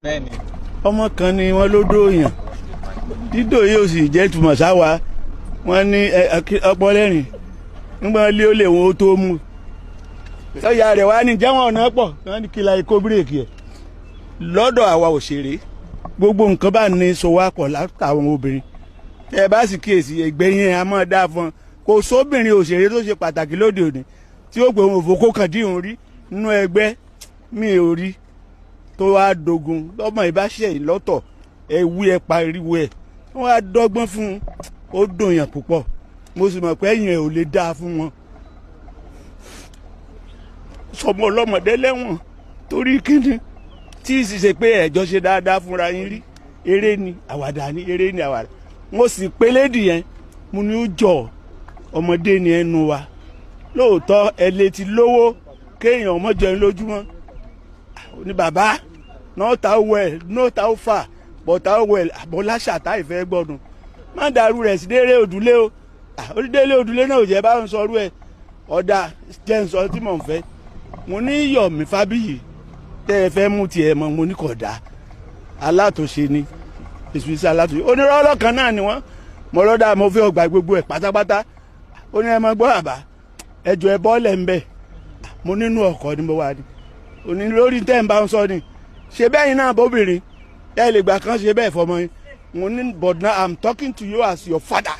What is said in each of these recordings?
Bẹ́ẹ̀ni. Ọmọ kan ni wọ́n ló dóòyàn. Dídò yóò sì jẹ́ ìtumọ̀ sáwa. Wọ́n ní ọpọlẹ́rìn nígbà lé ó lè wọn ó tó mú sọ́yà rẹ̀ wá ní jẹ́wọ̀n ọ̀nà pọ̀. Wọ́n ní kí la ikó bírèkì ẹ̀ lọ́dọ̀ àwa òṣèré. Gbogbo nǹkan bá ní so wá pọ̀ látàwọn obìnrin. Tẹ́ ẹ bá sì kíyèsí, ẹgbẹ́ yẹn a máa dáa fún ọ. Kò sóbìnrin òṣèré tó ṣe pàtàkì lóde òní tí ó pè òun òfò kàn díhùn rí nínú ẹgbẹ́ mi ò rí tó wá dogun lọ́mọ ìbáṣẹ́ yìí lọ́tọ̀. Ẹ wí, ẹ pariwo ẹ, wọ́n á dọ́gbọ́n fún un. Ó dùn yàn púpọ̀. Mo sì mọ̀ pé ẹ̀yìn ẹ̀ ò lè dáa fún wọn. Sọmọ ọlọ́mọdé lẹ́wọ̀n torí kíni tí ì sì ṣe pé ẹ̀jọ́ ṣe dáadáa fúnra yín rí? Eré ni àwàdà ni, eré ni àwàdà. Mo sì pé lédì yẹn, mo ní ó jọ ọmọdé ni ẹnu wa. Lóòótọ́ ẹ lè ti lówó kéèyàn ọmọ jẹun lójúmọ́. Ní bàbá, not how well, not how far, but how well. Àbọ̀láṣà tá ìfẹ́ gbọ́dún má dàrú rẹ̀ sí délé òdúlé o. Onídélé òdúlé náà ò jẹ́ bá ń sọrú ẹ̀. Ọ̀dà jẹ́ ń sọ tí mò ń fẹ́. Mo ní Yọ̀mí Fábíyì tẹ́ ẹ fẹ́ mú tiẹ̀ mọ́, mo ní kò dáa. Alátúnṣe ni ìṣúṣe alátúnṣe. Onírọ́lọ́ kan náà ni wọ́n. Mo lọ́dà, mo fẹ́ ọgbà gbogbo ẹ̀ pátápátá. Ó ní ẹ mọ gbọ́ àbá ẹjọ́ ẹ bọ́ọ̀lẹ̀ ń bẹ̀. Mo nínú ọkọ̀ ni mo wà ní òní lórí tẹ́ ń bá ń sọ ni. Ṣe bẹ́yìn náà bóbìnrin ẹ lè gbà kan ṣe bẹ́ẹ̀ fọmọ yín? Mo ní, but now I'm talking to you as your father.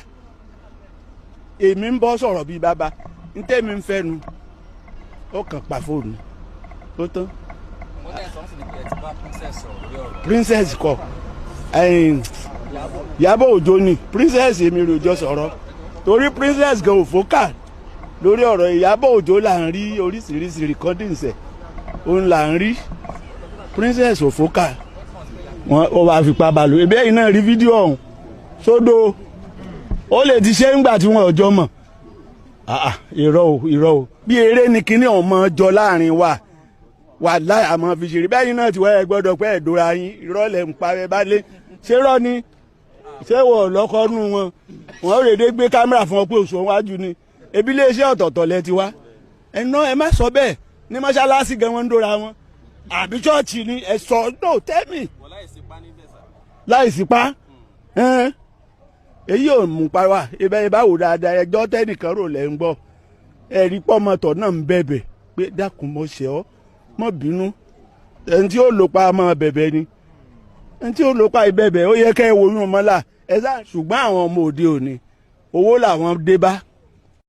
Èmi ń bọ́ sọ̀rọ̀ bíi bàbá ń tẹ́mi ń fẹ́ nu. Ó kàn pa fóònù, ó tán. Mo tẹ́ sọ sí ni pé ẹ ti bá Princess sọ̀rọ̀ lórí ọ̀rọ̀. Princess kọ, Ìyábọ̀ Òjó ni Princess. Èmi rò jọ sọ̀rọ̀ torí Princess gan ò fókà lórí ọ̀rọ̀ Ìyábọ̀ Òjó. Là ń rí oríṣiríṣi recordings ẹ̀, òun là ń rí. Princess ò fókà. Wọn ó wàá fipá bá lò. Ebi ẹ̀yin náà rí fídíò ọ̀hún sódò. Ó lè ti ṣe ńgbà tí wọn ò jọ mọ̀. Ah, ah, irọ́ o, irọ́ o. Bí eré ni kinní ọ̀hún máa jọ láàrin wa. Wà láì àmọ́ fi ṣeré. Bẹ́ẹ̀ náà tí wọ́n ẹ gbọ́dọ̀ pé ẹ̀dọ́ra yín. Irọ́ lẹ̀ ń pa ẹ bá lé. Ṣé rọ́ ni? Ṣé wọ́n lọ́kọ́ nù wọn? Wọ́n rèé gbé kámẹ́rà fún ọ pé oṣù wájú ni. Ebi iléeṣẹ́ ọ̀tọ̀ọ̀tọ̀ lẹ ti wá. Ẹ̀nà ẹ má sọ bẹ́ẹ̀. Ní mọ́ṣáláṣí gan wọ́n ń dóra wọn, àbí church ni? Ẹ sọ, no, tell me. Wọ́n láì sí pa níbẹ̀ sà. Láìsí pa èyí ò mú pa wá. Ibẹ̀ ibà wò dáadáa, ẹjọ́ tẹ́nìkan rò lẹ́ ń gbọ́. Ẹ̀rí pọ́mọtọ̀ náà ń bẹ̀bẹ̀ pé dákun, mo ṣẹ̀ ọ́, mọ́ bínú. Ẹni tí ó lò pa máa bẹ̀bẹ̀ ni. Ẹni tí ó lò pa ìbẹ̀bẹ̀, ó yẹ kẹ́ ẹ wo oyún ọmọlá ẹ sá. Ṣùgbọ́n àwọn ọmọ òde òní, owó làwọn dé bá.